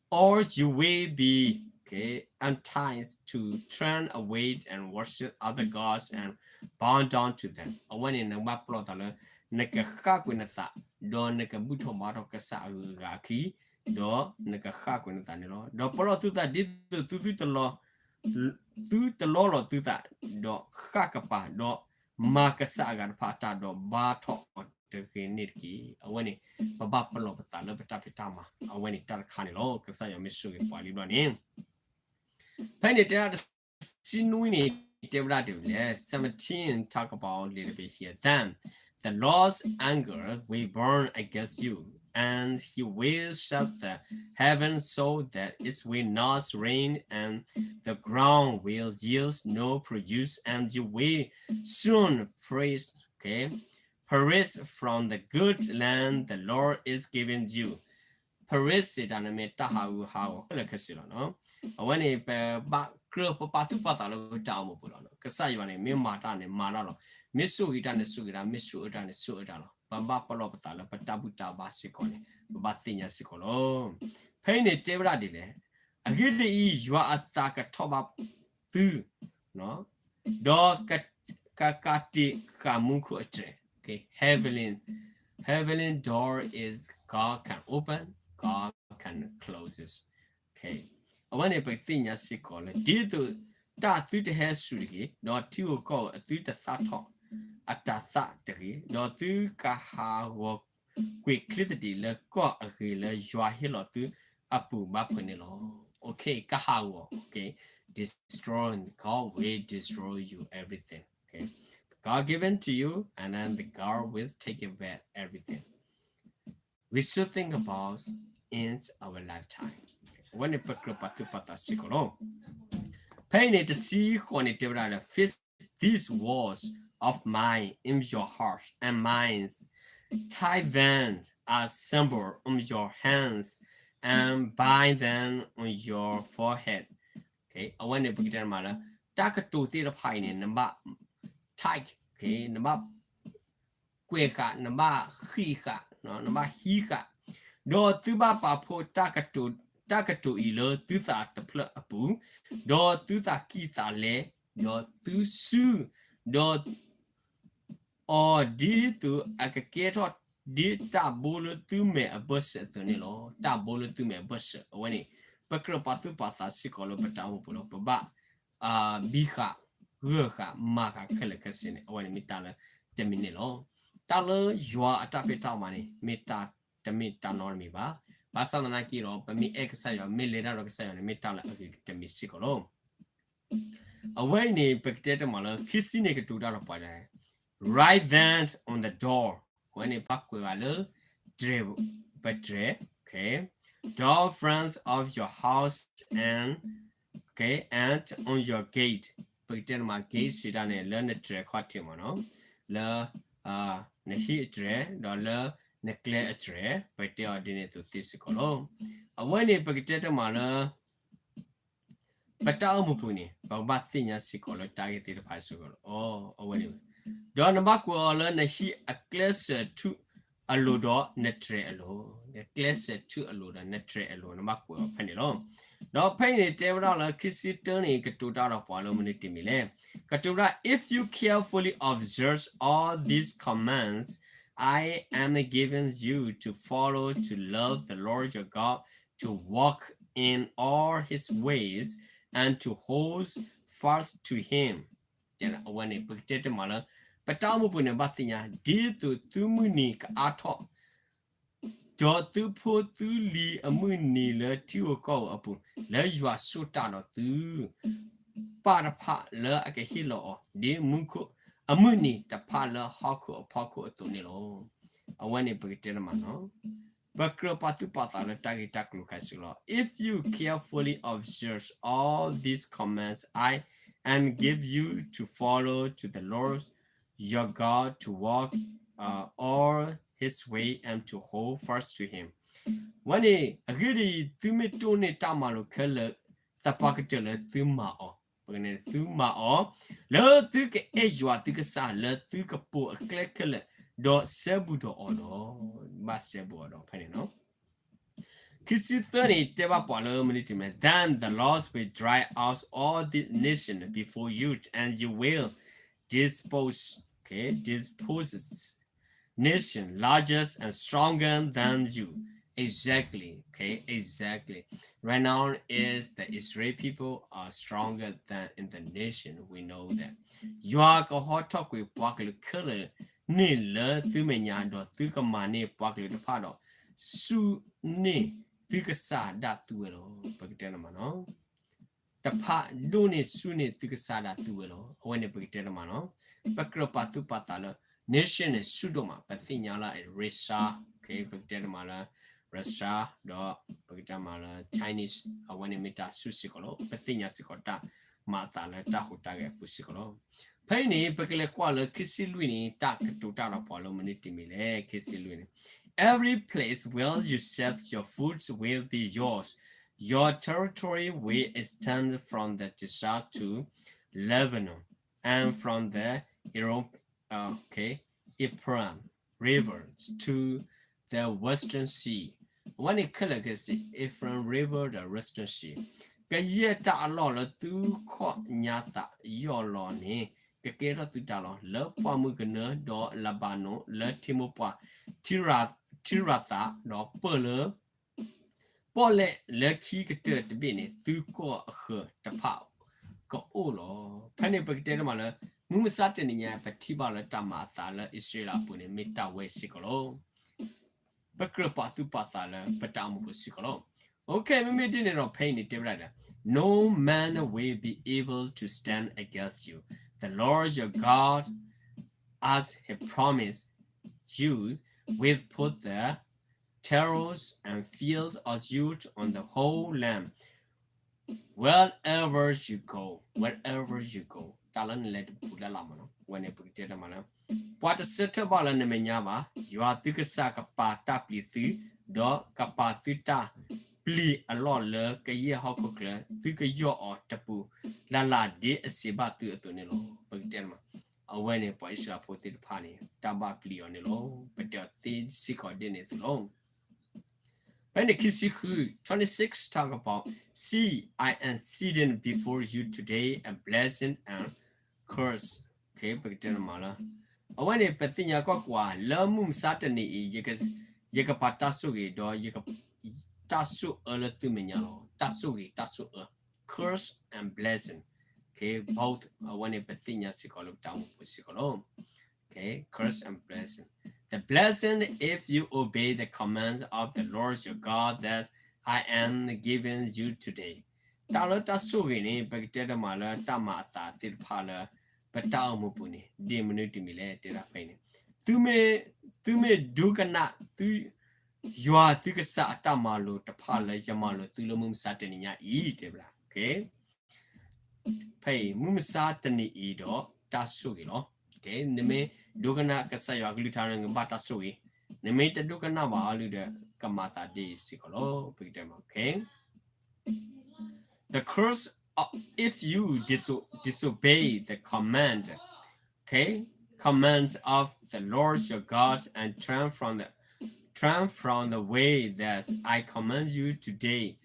or you will be, okay, enticed to turn away and worship other gods and bow down to them. အဝဲန့ၣ် နကဘၣ်ပလီၢ်သးလၢ နကဃၣ်ကွံာ်နသး, ဒီးနကဘူၣ်ထီၣ်ဘါထီၣ်ကစၢ်အဂုၤအဂၤအခံ, ဒီးနကဃၣ်ကွံာ်နသးန့ၣ်လီၤ. ဒီးပလီၢ်သုသးဒ်သိးသုသုတလီၤ သုတလီလီၤသုသး, ဒီးဃၣ်ကပၤ, ဒီးမၤကစၢ်အဂၤတဖၣ်အတၢ်, ဒီးဘါထီၣ်အီၤတဂ့ၤန့ၣ်တက့ၢ်. အဝဲန့ၣ် ပဘၣ်ပလီၢ်ပသးလၢပတၢ်ဖံးတၢ်မၤ, အဝဲန့ၣ်တၢ်တခါန့ၣ်လီၤ. ကစၢ်ယွၤမ့ၢ်ဆိၣ်ဂ့ၤပှၤလံဘျီန့ၣ် ဖဲအံၤန့ၣ်တဲဒၣ်တဆံနွံန့ၣ် တဲဝဲဒၣ်ဒ်လဲၣ်, seventeen, talk about a little bit here. Then the Lord's anger will burn against you, and he will shut the heavens so that it will not rain, and the ground will yield no produce, and you will soon perish, okay, perish from the good land the Lord is giving you. Perish စံးတၢ်န့ၣ်မ့ၢ်တၢ်ဟးဂူာ်ဟးဂီၤခဲလၢာ်ခဲဆ့လီၤ. အဝဲန့ၣ် ပဘၣ်ကြၢးပပာ်သူၣ်ပာ်သးလၢပတၢ်အိၣ်မူပူၤလီၤ. ကစၢ်ယွၤန့ၣ် မ့ၢ်မၤတၢ်န့ၣ် မၤတၢ်လီၤ. မ့ၢ်ဆိၣ်ဂ့ၤတၢ်န့ၣ် ဆိၣ်ဂ့ၤတၢ်, မ့ၢ်ဆူၣ်အၢတၢ်န့ၣ် ဆူၣ်အၢတၢ်လီၤ. ပဘၣ်ပလီၢ်ပသးလၢပတၢ်ဘူၣ်တၢ်ဘါစ့ၢ်ကီးန့ၣ် ပဘၣ်သ့ၣ်ညါစ့ၢ်ကီးလီၤ. ဖဲအံၤန့ၣ်တဲဝဲဒၣ်ဒ်လဲၣ်, အဂ့ၢ်ဒ်အံၤ, ယွၤအသးကထီၣ်ဘးသု ဒီးကကးတံာ်ဃာ်မူခိၣ်အတြဲၤ, okay, heavenly, heavenly door is God can open, God can close it. Okay, အဝဲန့ၣ်ပသ့ၣ်ညါစ့ၢ်ကီးလၢ ဒ်သိးတၢ်သုတဟဲစူၤတဂ့ၤ, ဒီးထံဧိၤကီၢ်ဧိၤအသုတသးထီၣ်အတၤသၣ်တဂ့ၤ, ဒီးသုကဟးဂီၤကွံာ်ချ့သဒံးလၢကီၢ်အဂ့ၤလၢယွၤဟ့ၣ်လီၤသုအပူၤဘၣ်ဖဲန့ၣ်လီၤ. Okay, ကဟးဂီၤ, okay, destroy, God will destroy you everything. Okay, God given to you, and then the God will take it back everything. We should think about in our lifetime. အဝဲန့ၣ်ပကြၢးပာ်သူၣ်ပာ်သးစ့ၢ်ကီးလီၤ. ဖဲအံၤန့ၣ်တဆံဃိးန့ၣ်တဲဝဲဒၣ်လၢ Fix these words of mine in your heart and minds, tie them as symbol on your hands and bind them on your forehead. Okay, အဝဲန့ၣ်ပကတဲမးလၢ တၢ်ကတိၤသ့ၣ်တဖၣ်အံၤန့ၣ် နဘၣ် tie, okay, နဘၣ် ကွဲးဃာ်, နဘၣ်ဃံးဃာ်, နဘၣ်ဟံးဃာ်, ဒီးသုဘၣ်ပာ်ဖှိၣ်တၢ်ကတိၤအံၤလၢသုသးတဖျၢၣ်အပူၤ, ဒီးသုသးကံၢ်သးလဲ, ဒီးသုစု, ဒီး အီၤဒ်သိးအကကဲထီၣ်ဒ်တၢ်ဘိလၢသုမဲာ်အဘၢၣ်စၢၤအသိးန့ၣ်လီၤ. တၢ်ဘိလၢသုမဲာ်အဘၢၣ်စၢၤ အဝဲန့ၣ် ပကြၢးပာ်သူၣ်ပာ်သးစ့ၢ်ကီးလၢပတၢ်အိၣ်မူပူၤလီၤ. ပဘၣ် ဘံဃာ်, ဂၢၢ်ဃာ်, မၤဃာ်ခဲလၢာ်ခဲဆ့န့ၣ် အဝဲန့ၣ်မ့ၢ်တၢ်လၢတမံၤန့ၣ်လီၤ. တၢ်လၢယွၤအတၢ်ဖံးတၢ်မၤန့ၣ် မ့ၢ်တၢ်တမ့ၢ်တၢ်နီတမံၤဘၣ်. ဘၣ်ဆၣ်သနာ်က့ဒီး ပမ့ၢ်အဲၣ်ကစၢ်ယွၤ မ့ၢ်လဲၤတၢ်ဒီးကစၢ်ယွၤန့ၣ် မ့ၢ်တၢ်လၢအဂ့ၤတမံၤစ့ၢ်ကီးလီၤ. အဝဲအံၤန့ၣ် ပကတဲတမးလၢ ခံဆံန့ၣ်ကတိၤတၢ်ဒီးပှၤဒၣ် write them on the door, အဝဲန့ၣ် ဘၣ်ကွဲးဘၣ်လၢ တြဲၤ, ပတြဲၤ, okay, door frames of your house and, okay, and on your gate. ပကတဲတမး gate စံးတၢ်န့ၣ် လၢနတြဲၤခီၣ်ထံးမးနီၤ, လၢ နဟံၣ်အတြဲၤ ဒီးလၢနကျဲအတြဲၤ ပတဲအီၤဒ်န့ၣ်အသိးသ့စ့ၢ်ကီးလီၤ. အဝဲန့ၣ် ပကတဲတမးလၢ ပတၢ်အိၣ်မူပူၤန့ၣ် ပကဘၣ်သ့ၣ်ညါစ့ၢ်ကီးလၢတၢ်ဂ့ၢ်သ့ၣ်တဖၣ်စ့ၢ်ကီးလီၤ. အဝဲန့ၣ် ဒီးနဘၣ်ကွဲးအီၤလၢနဟံၣ်အကျဲစၢးထူၣ်အလိၤဒီးနတြဲၤအလိၤ, နကျဲစၢးထူၣ်အလိၤဒီးနတြဲၤအလိၤ နဘၣ်ကွဲးအီၤဖဲန့ၣ်လီၤ. ဒီးဖဲအံၤန့ၣ် တဲဝဲဒၣ်လၢခံဆံတၢန့ၣ် ကတိၤတၢ်ဒီးပှၤလၢမနုၤတမံၤလဲၣ်. ကတိၤဝဲဒၣ် if you carefully observe all these commands I am giving you to follow, to love the Lord your God, to walk in all his ways, and to hold fast to him. အဝဲန့ၣ် ပကတဲတမးလၢ ပတၢ်အိၣ်မူပူၤန့ၣ် ဘၣ်သ့ၣ်ညါ ဒ်သိးသုမုၢ်နံၤကအါထီၣ် ဒီးသုဖိသုလံၤအမုၢ်နံၤလၢထံဧိၤကီၢ်ဧိၤအပူၤ လၢယွၤဆိၣ်တၢ်ဒီးသု ပၢ်တဖၣ်လၢအကဟ့ၣ်လီၤအီၤ ဒ်မူခိၣ်အမုၢ်နံၤတဖၣ်လၢဟီၣ်ခိၣ်အဖီခိၣ်အသိးန့ၣ်လီၤ. အဝဲန့ၣ်ပကတဲတမးနီၤ ပကြၢးပာ်သူၣ်ပာ်သးလၢတၢ်ဂ့ၢ်တၢ်ကျိၤခါစ့ၢ်ကီးလီၤ. If you carefully observe all these commands I am give you to follow to the Lord your God to walk, uh, all his way and to hold fast to him. ဝဲန့ၣ် အဂ့ၢ်ဒ်အံၤ သုမ့ၢ်တိၢ်န့ၢ်တၢ်မၤလိာ်ခဲလၢာ် သပှၢ်ကတၢၢ်လၢသုမၤအီၤ, ပကတဲန့ၣ် သုမၤအီၤ လၢသုကအဲၣ်ယွၤသုကစၢ်လၢသုကပိာ်အကျဲခဲလၢာ် ဒီးစဲဘူးဒီးအီၤဒီး ဘၣ်စဲဘူးအီၤဒီးဖဲန့ၣ်နီၤ. ခံဆံသၢန့ၣ် တဲဘၣ်ပှၤလၢမနုၤတမံၤ then the Lord will drive out all the nations before you, and you will dispose, okay, dispose nation larger and stronger than you, Exactly, okay, exactly. Right now is the Israel people are stronger than in the nation. We know that. ယွၤကဟီထီၣ်ကွံာ်ပှၤကလုာ်ခဲလၢာ်န့ၣ်လၢသုမဲာ်ညါ, ဒီးသုကမၤန့ၢ်ပှၤကလုာ်တဖၣ်ဒီး ဆူၣ်န့ၢ်သုကစၢ်ဒၣ်သုဝဲလီၤ. ပကတဲန့ၣ်မးနီၤ တဖၣ်ဒိၣ်န့ၢ်ဆူၣ်န့ၢ်သုကစၢ်ဒၣ်သုဝဲလီၤ. အဝဲန့ၣ်ပကတဲတမးနီၤ, ပကြၢးပာ်သူၣ်ပာ်သးလၢ nation န့ၣ်ဆူၣ်ဒိၣ်မး, ပသ့ၣ်ညါလၢ Russia, okay, ပကတဲတမးလၢ Russia ဒီးပကတဲမးလၢ Chinese, အဝဲန့ၣ်မ့ၢ်တၢ်ဆူၣ်စ့ၢ်ကီးလီၤ. ပသ့ၣ်ညါစ့ၢ်ကီးတၢ်မၤအသးလၢတၢ်ဟူးတၢ်ဂဲၤအပူၤစ့ၢ်ကီးလီၤ. ဖဲအံၤန့ၣ် ပကလဲၤကွၢ်လၢခံဆံလွံၢ်န့ၣ် တၢ်ကတိၤတၢ်ဒီးပှၤလၢမနုၤတမံၤလဲၣ်, ခံဆံလွံၢ်န့ၣ် Every place where you set your foot will be yours. Your territory will extend from the desert to Lebanon, and from the Euro- okay, Ephraim River to the western sea. အဝဲန့ၣ်ခဲလၢာ်ခဲဆ့ Ephraim River ဒီး western sea, ကယဲၢ်တၢ်အလီၢ်လၢသုခီၣ်ညါသးယီၢ်လီၤန့ၣ် ကကဲထီၣ်သုတၢ်လီၤ. လၢပှၢ်မုၢ်ကနၢဒီးလဘၤနိၣ်, လၢထံမိၢ်ပှၢ် ထံရၤသး, ဒီးပၢၢ်လၢ ပီၣ်လဲၣ်လၢခံကတၢၢ်တဘ့ၣ်န့ၣ် သုကီၢ်အဃၢၤတဖၣ်ကအိၣ်လီၤ. ဖဲန့ၣ်ပကတဲတမးလၢ မုၢ်မဆါတနံၤညါ ပထံၣ်ဘၣ်လၢတၢ်မၤအသးလၢအံၣ်စရ့လးအပူၤန့ၣ် မ့ၢ်တၢ်ဝဲစ့ၢ်ကီးလီၤ. ပကြၢးပာ်သူၣ်ပာ်သးလၢပတၢ်အိၣ်မူပူၤစ့ၢ်ကီးလီၤ. Okay, မ့မ့ၢ်ဒ်န့ၣ်ဒီး ဖဲအံၤန့ၣ်တဲဝဲဒၣ်ဒီး No man will be able to stand against you. The Lord your God, as he promised you, will put the terrors and fears of you on the whole land. Wherever you go, wherever you go, တၢ်လၢနလဲၤတပူၤလၢ်လၢ်မးနီၤ, အဝဲန့ၣ်ပကတဲတမးလၢ ပှၤတဆၢထၢၣ်ဘၣ်လၢနမဲာ်ညါဘၣ်. ယွၤသုကစၢ်ကပာ်တၢ်ပျံၤသု, ဒီးကပာ်သုတၢ်ပျံၤအလီၢ်လၢကယဲၢ်ဟီၣ်ခိၣ်ချၢ, သုကယီၢ်အီၤတပူၤလၢ်လၢ်ဒ်အစံးဘၣ်သုအသိးန့ၣ်လီၤ. ပကတဲတမး အဝဲန့ၣ် ပှၤအံၣ်စရ့လးဖိသ့ၣ်တဖၣ်န့ၣ် တၢ်ဘၣ်ပျံၤအီၤန့ၣ်လီၤ. ပတဲအီၤသ့စ့ၢ်ကီးဒ်န့ၣ်အသိးလီၤ. ဖဲန့ၣ်ခံဆံဃု, twenty-six talk about, See, I am sending before you today a blessing and curse. Okay, ပကတဲန့ၣ်မးလၢ အဝဲန့ၣ် ပသ့ၣ်ညါကွၢ်ကွၢ် လၢမုၢ်မဆါတနံၤအံၤ ယကပာ်တၢ်ဆိၣ်ဂ့ၤဒီး ယက တၢ်ဆိၣ်အၢလၢသုမဲာ်ညါလီၤ. တၢ်ဆိၣ်ဂ့ၤ တၢ်ဆိၣ်အၢ, curse and blessing. Okay, both အဝဲန့ၣ် ပသ့ၣ်ညါစ့ၢ်ကီးလၢပတၢ်အိၣ်မူပူၤစ့ၢ်ကီးလီၤ. Okay, curse and blessing. The blessing if you obey the commands of the Lord your God that I am giving you today. တၢ်လၢတၢ်ဆိၣ်ဂ့ၤန့ၣ် ပကတဲတမးလၢတၢ်မၤအသးသ့ၣ်တဖၣ်လၢ ပတၢ်အိၣ်မူပူၤန့ၣ် ဒ်မနုၤတမံၤလဲၣ် တဲဒၣ်ဖဲအံၤန့ၣ်, သုမ့ၢ်ဒိကနၣ်သု ယွၤသုကစၢ်အတၢ်မၤလိာ်တဖၣ်လၢယမၤလိာ်သုလၢမုၢ်မဆါတနံၤညါအံၤ တဲဝဲဒၣ်. Okay, ဖဲအံၤ မုၢ်မဆါတနံၤအံၤဒီးတၢ်ဆိၣ်ဂ့ၤလီၤ. Okay, နမ့ၢ်ဒိကနၣ်ကစၢ်ယွၤကလုၢ်ကထါန့ၣ် နကဘၣ်တၢ်ဆိၣ်ဂ့ၤ, နမ့ၢ်တဒိကနၣ်ဘၣ်အီၤလၢဒီး ကမၤသးဒ်အံၤစ့ၢ်ကီးလီၤ. ပကတဲမး okay, the curse, uh, if you diso- disobey the command, okay, commands of the Lord your God and turn from the turn from the way that I command you today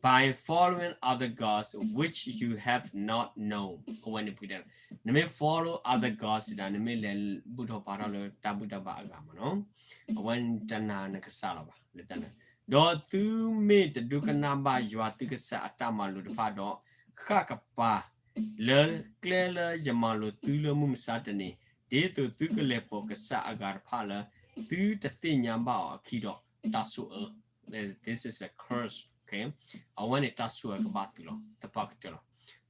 by following other gods which you have not known. အဝဲန့ၣ်ပကတဲ နမ့ၢ် follow other gods ဒၣ် နမ့ၢ်လဲၤဘူၣ်ထီၣ်ဘါထီၣ်လၢတၢ်ဘူၣ်တၢ်ဘါအဂၤမးနီၤ, အဝဲတနာ်နကစၢ်လီၤဘၣ် လၢတၢ်န့ၣ်, ဒီးသုမ့ၢ်တဒိကနၣ်ဘၣ်ယွၤသုကစၢ်အတၢ်မၤလိာ်တဖၣ်ဒီး ဃၣ်ကပၤ လၢကျဲလၢယမၤလိာ်သုလၢမုၢ်မဆါတနံၤ, ဒ်သိးသုကလဲၤပိာ်ကစၢ်အဂၤတဖၣ်လၢ သုတသ့ၣ်ညါဘၣ်အီၤအခံဒီး တၢ်ဆိၣ်အၢ, this is a curse, okay, အဝဲန့ၣ်တၢ်ဆိၣ်အၢကဘၣ်သုလီၤ သပှၢ်ကတၢၢ်လီၤ.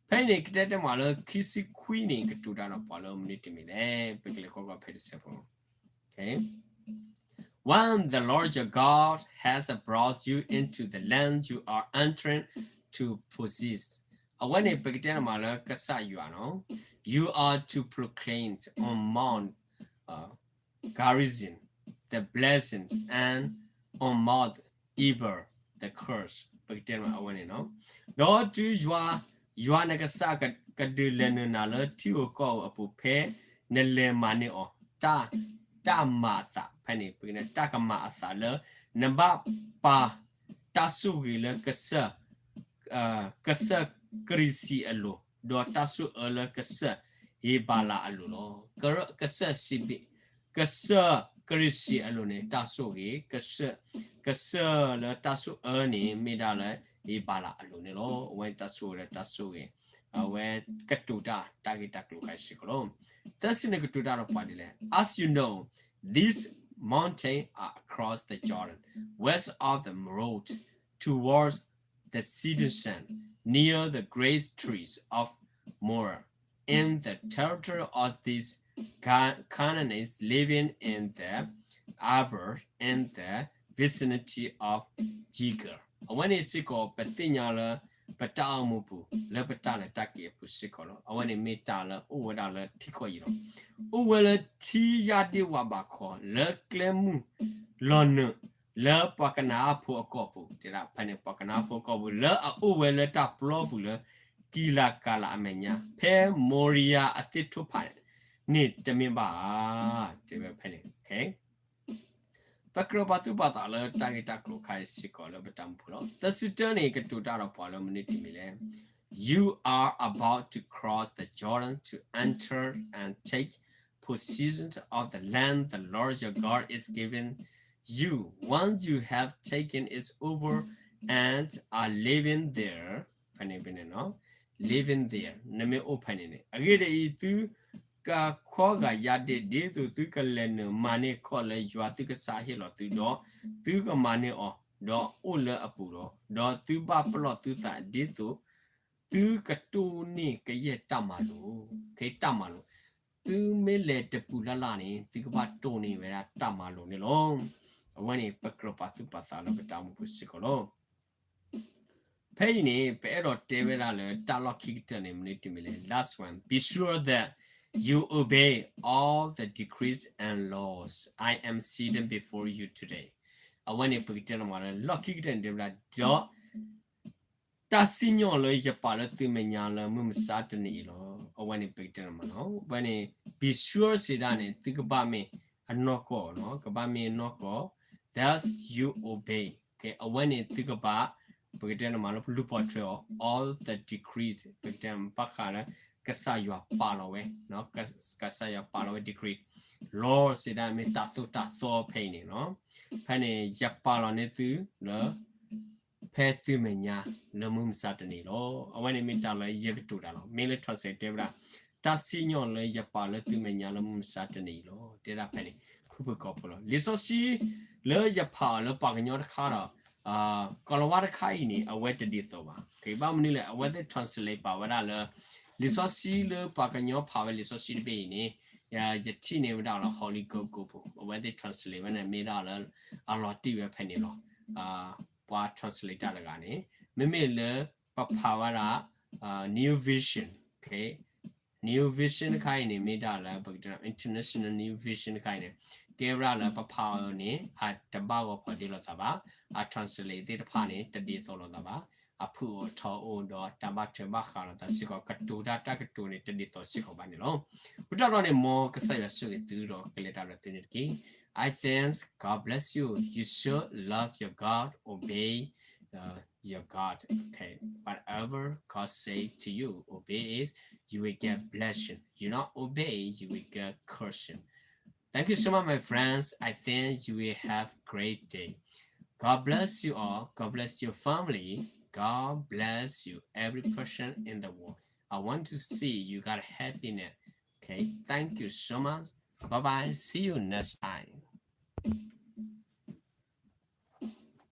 ဖဲအံၤန့ၣ် ကတဲတဲမးလၢခံဆံခွံန့ၣ် ကတိၤတၢ်ဒီးပှၤလၢမနုၤတမံၤလဲၣ်, ပကလဲၤကွၢ်ကွၢ်ဖဲတစဲးဖိ Okay. When the Lord your God has brought you into the land you are entering to possess, အဝဲန့ၣ် ပကတဲန့ၣ်မးလၢကစၢ်ယွၤနီၤ, you are to proclaim on Mount, uh, Gerizim the blessings and on Mount Ebal the curse, ပကတဲန့ၣ်မးအဝဲန့ၣ်နီၤ, ဒီးတုၤယွၤ, ယွၤနကစၢ်ကဒုးလဲၤနုာ်နၤလၢထံဧိၤကီၢ်ဧိၤအပူၤ ဖဲနလဲၤမၤန့ၢ်အီၤ တၢ်, တၢ်မၤအသး ဖဲန့ၣ် ပကတဲ တၢ်ကမၤအသးလၢ နဘၣ်ပာ်တၢ်ဆိၣ်ဂ့ၤလၢကစၢၢ်, ကစၢၢ်ကရံၣ်စံၣ်အလိၤ, ဒီးတၢ်ဆိၣ်အၢလၢကစၢၢ်ဧ့ဘၤလးအလိၤလီၤ. ကစၢၢ်စံးဘ့ၣ်, ကစၢၢ် ကရံၣ်စံၣ်အလိၤန့ၣ် တၢ်ဆိၣ်ဂ့ၤ, ကစၢၢ်လၢတၢ်ဆိၣ်အၢန့ၣ် မ့ၢ်ဒၣ်လၢအံၤဘၤလးအလိၤန့ၣ်လီၤ. အဝဲန့ၣ်တၢ်ဆိၣ်ဂ့ၤလၢတၢ်ဆိၣ်ဂ့ၤ, အဝဲကတိၤတၢ်တၢ်ဂ့ၢ်တၢ်ကျိၤခါအံၤစ့ၢ်ကီးလီၤ. သၢဆံန့ၣ်ကတိၤတၢ်ဒီးပှၤဒ်လဲၣ်. As you know, these mountains are across the Jordan, west of the road, towards the setting sun, near the great trees of Moreh, in the territory of these Ca- Canaanites living in the Arabah in the vicinity of Gerar. အဝဲန့ၣ်စ့ၢ်ကီး ပသ့ၣ်ညါလၢ ပတၢ်အိၣ်မူပူၤ လၢပတၢ်လဲၤတၢ်က့ၤအပူၤစ့ၢ်ကီးလီၤ. အဝဲန့ၣ်မ့ၢ်တၢ်လၢအိၣ်ဝဲဒၣ်လၢထံကီၢ်အံၤလီၤ. အိၣ်ဝဲလၢထံယၢ်ဒ့ၣ်ဝးဘးခီ လၢကျဲမုၢ်လီၤနုာ် လၢပှၤကနၤအၣ်ဖိအကီၢ်ပူၤ, တဲဒၣ်ဖဲန့ၣ် ပှၤကနၤအၣ်ဖိအကီၢ်ပူၤ လၢအအိၣ်ဝဲလၢတၢ်ပျီပူၤလၢ ကံလၤကၤလၤအမဲာ်ညါ ဖဲမိၤရံယၤအသ့ၣ်ထိၣ်ဖးန့ၣ်တမ့ၢ်ဘၣ်ဧါ, တဲဝဲဖဲန့ၣ် ပကြၢးပာ်သူၣ်ပာ်သးလၢတၢ်ဂ့ၢ်တၢ်ကျိၤခါအံၤစ့ၢ်ကီးလၢပတၢ်အိၣ်မူပူၤလီၤ. သၢဆံတၢန့ၣ် ကတိၤတၢ်ဒီးပှၤလၢမနုၤတမံၤလဲၣ်. You are about to cross the Jordan to enter and take possession of the land the Lord your God is giving you. Once you have taken it over and are living there, ဖဲန့ၣ်ဖဲန့ၣ် living there နမ့ၢ်အိၣ်ဖဲန့ၣ်န့ၣ် အဂ့ၢ်ဒ်အံၤ, သုကခီဂာ်ယၤဒ့ၣ် ဒ်သိးသုကလဲၤနုာ်မၤန့ၢ်ကီၢ်လၢယွၤသုကစၢ်ဟ့ၣ်လီၤသုဒီး, သုကမၤန့ၢ်အီၤ, ဒီးအိၣ်လၢအပူၤလီၤ. ဒီးသုဘၣ်ပလီၢ်သုသးဒ်သိး သုကတိၢ်န့ၢ်ကယဲၢ်တၢ်မၤလိာ်, ကဲတၢ်မၤလိာ်, သုမ့ၢ်လဲၤတပူၤလၢ်လၢ်န့ၣ် သုကဘၣ်တိၢ်န့ၢ်ဝဲဒၣ်တၢ်မၤလိာ်န့ၣ်လီၤ. အဝဲန့ၣ် ပကြၢးပာ်သူၣ်ပာ်သးလၢပတၢ်အိၣ်မူပူၤစ့ၢ်ကီးလီၤ. ဖဲအံၤန့ၣ် ပအဲၣ်ဒိးတဲဝဲဒၣ်လၢတၢ်လီၢ်ခံကတၢၢ်န့ၣ် မနုၤတမံၤလဲၣ်. Last one, be sure that you obey all the decrees and laws I am setting before you today. အဝဲန့ၣ် ပကတဲန့ၣ်မးလၢ လီၢ်ခံကတၢၢ်န့ၣ် တဲဝဲဒၣ်ဒီး တၢ်စံၣ်ညီၣ်လၢယပာ်လၢသုမဲာ်ညါလၢမုၢ်မဆါတနံၤအံၤလီၤ. အဝဲန့ၣ် ပကတဲန့ၣ်မးလီၤ. အဝဲန့ၣ် be sure စံးဒၣ်န့ၣ် သုကဘၣ်မ့ၢ်အနီၢ်ကီၢ်, ကဘၣ်မ့ၢ်အနီၢ်ကီၢ်, that you obey, အဝဲန့ၣ်သုကဘၣ်, ပကတဲန့ၣ်မးလၢ ပလူၤပိာ်ထွဲအီၤ all the decrees, ပကတဲန့ၣ်ဘၣ်ဃးလၢ ကစၢ်ယွၤပာ်လီၤဝဲ, ကစၢ်ယွၤပာ်လီၤဝဲ decree, law စံးဒၣ်မ့ၢ်တၢ်သိၣ်တၢ်သီဖဲအံၤန့ၣ်လီၤ. ဖဲန့ၣ် ယပာ်လီၤန့ၢ်သုလၢ ဖဲသုမဲာ်ညါလၢမုၢ်မဆါတနံၤလီၤ. အဝဲန့ၣ်မ့ၢ်တၢ်လၢယကတိၤတၢ်လီၤ. မ့ၢ်လၢ translate တဲဝဲဒၣ်, တၢ်စံၣ်ညီၣ်လၢယပာ်လၢသုမဲာ်ညါလၢမုၢ်မဆါတနံၤအံၤလီၤ. တဲဒၣ်ဖဲန့ၣ် ခိၣ်ဖုၣ်ကိာ်ဖိလီၤ. လံာ်စီဆှံလၢယဖးအီၤလၢပှၤကညီတခါဒီး ကီၤလၤဝါတခါအံၤန့ၣ် အဝဲတဒ်သိးဘၣ်. ကဘၣ်မနုၤလဲၣ်, အဝဲသ့ၣ် translate ပာ်ဝဲဒၣ်လၢ လံာ်စီဆှံလၢပှၤကညီဖးဝဲလံာ်စီဆှံတဘ့ၣ်အံၤန့ၣ် ယထံၣ်န့ၢ်ဝဲဒၣ်လၢ Holy Google ပူၤ, အဝဲသ့ၣ် translate ဝဲန့ၣ် မ့ၢ်ဒၣ်လၢ အလီၤတံၢ်ဝဲဖဲန့ၣ်လီၤ. ပှၤ translate တၢ်တဂၤန့ၣ် မ့မ့ၢ်လၢပဖးဝဲဒၣ် New Vision, New Vision တခါအံၤန့ၣ် မ့ၢ်ဒၣ်လၢ ပကတဲ International New Vision တခါအံၤန့ၣ် ကဲဝဲဒၣ်လၢပဖးအီၤန့ၣ် အတဘၣ်ဂီၤဖီဒ့လိာ်သးဘၣ်. အ translate သ့ၣ်တဖၣ်န့ၣ် တဒ်သိးလိာ်သးဘၣ်. အဖုၣ်အိၣ်ထီအိၣ်ဒီးတၢ်ဘၣ်ထွဲဘၣ်ဃးလိာ်သးစ့ၢ်ကီး, ကတိၤတၢ်တၢ်ကတိၤန့ၣ် တဒ်သိးစ့ၢ်ကီးဘၣ်န့ၣ်လီၤ. အဃိတၢ်ဒီးန့ၣ် မ်ကစၢ်ယွၤဆိၣ်ဂ့ၤသုဒီးကလဲၤတၢ်ဒီးသုန့ၣ်တက့ၢ်. I think God bless you. You should love your God, obey uh, your God. Okay, whatever God say to you, obey is, you will get blessing. You not obey, you will get cursing. Thank you so much, my friends. I think you will have great day. God bless you all. God bless your family. God bless you, every person in the world. I want to see you got happiness. Okay, thank you so much. Bye bye. See you next time.